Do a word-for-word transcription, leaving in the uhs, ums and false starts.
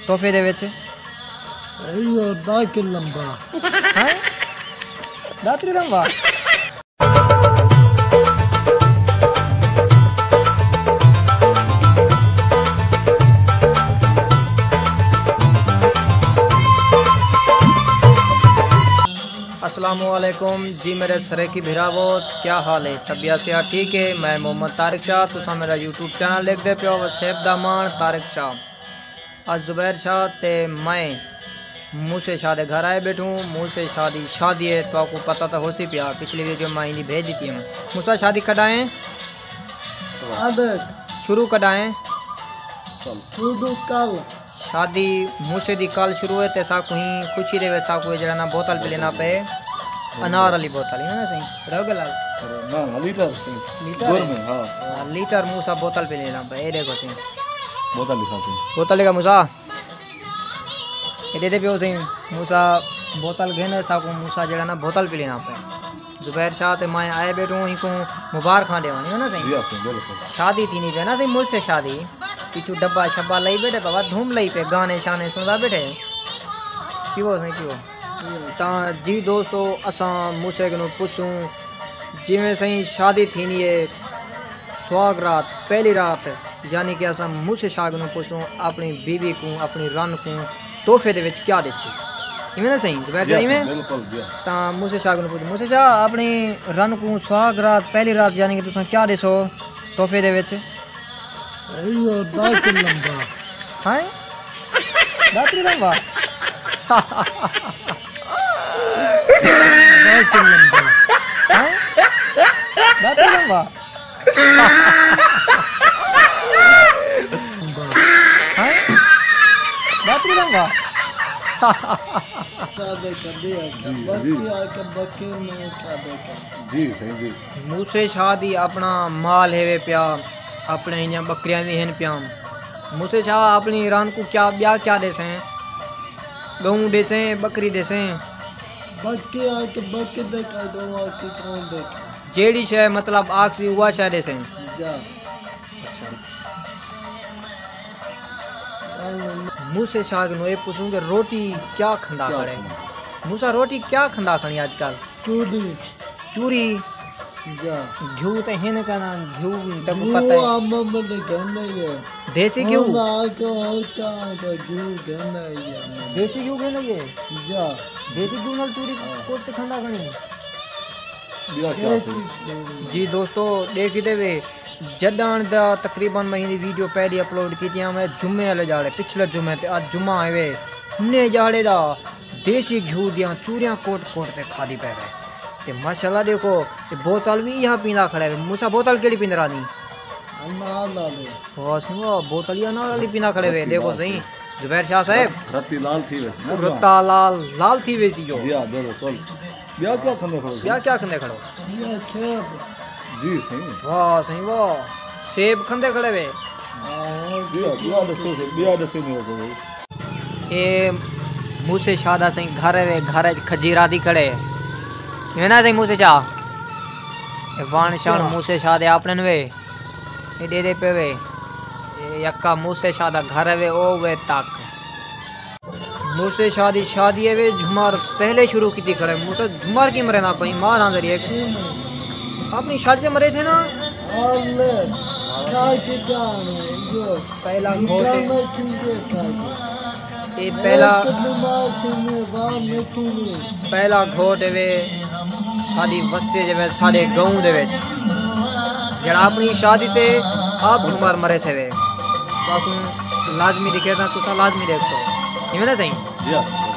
تحفے دے وچ؟ ایہو ݙاہ کلو لمبا۔ ہیں؟ ݙاہ کلو لمبا؟ السلام علیکم جی میرے سرائیکی بھراوو، کیا حال ہے؟ طبیعت صحت ٹھیک ہے؟ میں محمد طارق شاہ، تساں میرا یوٹیوب چینل ݙیکھدے پیو وسیب دا ماݨ طارق شاہ۔ اڄ زبیر شاہ تے میں موسیٰ شاہ دے گھر آئے ٻیٹھوں۔ موسیٰ شاہ دی شادی ہے، تہاکوں پتہ تاں ہوسی پیا، پچھلی ویڈیو میں ایندی بھیج ݙتی ہے۔ موسیٰ، شادی کݙاں ہے؟ اڄ۔ شروع کݙاں ہے؟ شروع کل۔ شادی موسیٰ دی کل شروع ہے تے ساکوں ہی خوشی دے وچ ساکوں جیڑھا نا بوتل پلیندا پئے۔ انار والی بوتل، ہے نا سائیں؟ رہو گے لال؟ نہ، نہ، لیٹر سائیں۔ لیٹر گور ہے؟ میں، ہاں۔ ہاں، لیٹر موسیٰ بوتل پلیندا پئے، اے ݙیکھو سائیں۔ بوتل ݙکھا سائیں۔ بوتل ݙکھا موسیٰ۔ اے ݙیہدے پیو سائیں، موسیٰ بوتل گھن، ساکوں موسیٰ جیڑھا نا بوتل پلیندا پئے۔ زبیر شاہ تے میں آئے ٻیٹھوں، ہیکوں مبارکاں ݙیوݨ، ہے نا سائیں؟ جی ہاں سائیں، بالکل۔ شادی تھیندی پئی نا سائیں، موسیٰ شادی۔ پچھوں ڈبہ شبہ لئی ٻیٹھے، بابا دھوم لئی پئے، گانے شانے سݨدا ٻیٹھے۔ پیو سائیں، پیو۔ تاں جی دوستو، اساں موسیٰ کنوں پچھوں، جیویں سائیں شادی تھیندی ہے، سہاگ رات، پہلی رات، یعنی کہ اساں موسیٰ شاہ کنوں پچھوں اپݨی بیوی کوں، اپݨی رن کوں تحفے دے وچ کیا ݙیسی؟ ایویں نا سائیں، زبیر جی شاہ، ہاں سائیں، ایویں؟ بالکل جی ہاں۔ تاں موسیٰ شاہ کنوں پچھوں، موسیٰ شاہ، اپݨی رن کوں سہاگ رات، پہلی رات، یعنی کہ تساں کیا ݙیسو تحفے دے وچ؟ ایہو ݙاہ کلو لمبا۔ ہیں؟ ݙاہ کلو لمبا؟ ݙاہ کلو لمبا۔ ہیں؟ ݙاہ کلو لمبا؟ لمبا۔ ہیں؟ ݙاہ کلو لمبا؟ کھاوے کھاوے آکھیا، جی، جی۔ بکری آکھیا، بکری میں کھاوے کھاوے۔ جی، سائیں جی۔ موسیٰ شاہ دی اپݨا مال ہیوے پیا، اپݨے ایاں ٻکریاں وی ہن پیاں۔ موسیٰ شاہ اپݨی رن کوں کیا، ٻیا کیا ݙیسیں؟ ڳئوں ݙیسیں، ٻکری ݙیسیں؟ بکری آکھیا، بکری ݙیکھا، ڳئوں آکھیا، ڳئوں ݙیکھا۔ جیڑھی شے مطلب آکھسی، اوہا شے ݙیسیں؟ جا۔ اچھا۔ موسیٰ شاہ کنوں اے پچھوں کہ روٹی کیا کھندا کھڑے؟ کھندا؟ موسیٰ، روٹی کیا کھندا کھڑیں اڄ کل؟ چوری۔ چوری؟ جا۔ گھیو تے ہن کنا، گھیو تیکوں گھیو پتہ ہے۔ آ ماما نے گھن آئی ہے۔ دیسی گھیو؟ ہن آ کے، آ کے، آ کے گھیو گھن آئی ہے ماما۔ دیسی گھیو گھن آئی ہے؟ جا۔ دیسی گھیو نال چوری، ہاں۔ کوٹ تے کھندا کھڑیں؟ ٻیا کیا دیسی سہی؟ گھیو۔ جی دوستو، ݙیکھدے وے، جݙاں دا تقریباً میں ایندی ویڈیو پہلی اپلوڈ کیتی ہم جمعے والے ݙیہاڑے، پچھلے جمعے تے، اڄ جمعہ ہے وے، ہنے ݙیہاڑے دا دیسی گھیو دیاں چوریاں کوٹ کوٹ تے کھادی پئے وے۔ تے ماشاءاللہ ݙیکھو، اے بوتل وی ایہا پیندا کھڑے وے۔ موسیٰ، بوتل کیڑھی پیندے رہندیں؟ انار والی۔ واہ سائیں واہ، بوتل ہی انار والی پیندا کھڑے وے۔ رتی ݙیکھو لال سائیں، تھی۔ زبیر شاہ صاحب۔ رتی لال تھی ویسی نا۔ رتا لال، لال تھی ویسی جو۔ جی ہاں، بالکل۔ ٻیا کیا کھندے کھڑو سائیں؟ ٻیا کیا کھندے کھڑو؟ ٻیا سیب۔ جی سائیں۔ واہ سائیں واہ، سیب کھندے کھڑے وے۔ ہاں، ٻیا، ٻیا ݙسو سائیں، ٻیا ݙسو نہیں ہو سائیں۔ اے موسیٰ شاہ دا سائیں گھر ہے وے، گھر اچ کھجی رادھی کھڑے۔ کیویں نا سائیں موسیٰ شاہ؟ اے وݨ شاہ۔ موسیٰ شاہ دے اپݨے وے۔ اے ݙیہدے پئے وے۔ اے یکا موسیٰ شاہ دا گھر ہے وے، او وے تک۔ موسیٰ شاہ دی شادی ہے وے، جھمار پہلے شروع کیتی کھڑے۔ موسیٰ، جھمار کی مرے نا پئی، مار آندے رہے۔ اپݨی شادی تے مرے تھے نا؟ اللہ، کیا کیتا ہے جو پہلا گھوٹ ہے۔ اے پہلا، پہلا گھوٹ ہے وے ساݙی وستی دے وچ، ساݙے ڳئوں دے وچ، جیڑھا اپݨی شادی تے آپ جھمار مرے سے وے۔ تہاکوں لازمی ݙکھیساں، تساں لازمی ݙیکھسو۔ ایویں نا سائیں؟ جی ہاں سائیں۔